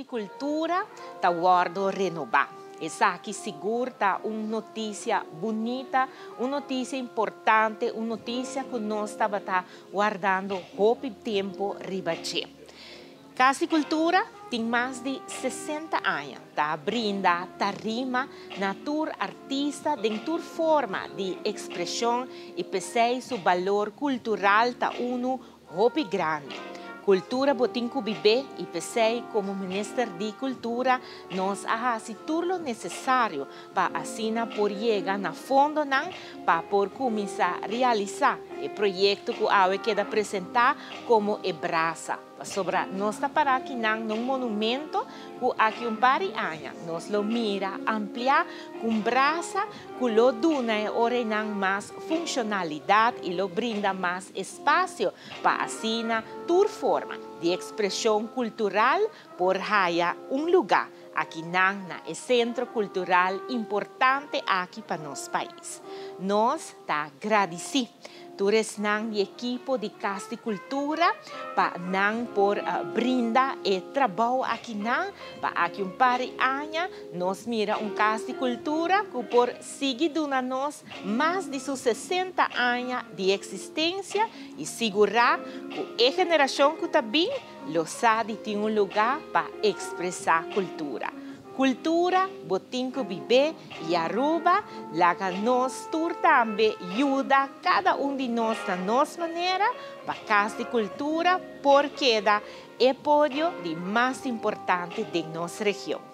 Cas di Cultura ta wordo renoba. Esaki sigur ta un noticia bunita, un noticia importante, un noticia cu nos tabata wardando hopi tempo riba dje. Cas di Cultura tin mas di 60 aña ta brinda tarima na tur artista den tur forma di expresion y p'esey su balor cultural ta uno hopi grandi. Cultura bo tin cu biba y p'esey como Minister di Cultura nos a haci tur lo necesario pa asina por yega na fondonan pa por cuminsa realisa e proyecto cu awe a keda presenta como e Brasa. Sobra nos ta para aki na un monumento cu aki un par di aña nos lo mira amplia cu brasa cu lo duna e orenan mas funcionalidad y lo brinda mas espacio pa asina tur forma di expresion cultural por haya un lugar aki na e centro cultural importante aki pa nos pais. Nos ta gradici tur esnan di ekipo di Cas di Cultura pa nan por brinda e trabou aki nan pa aki un par di aña nos mira un Cas di Cultura cu por sigui duna nos mas di 60 aña di existencia y sigura cu e generacion cu ta bin lo sa di tin un lugar pa expresa cultura. Cultura, bo tin cu biba y Aruba, laga nos tur tambe yuda cada un di nos na nos manera pa Cas di Cultura por keda e podio di mas importante di nos region.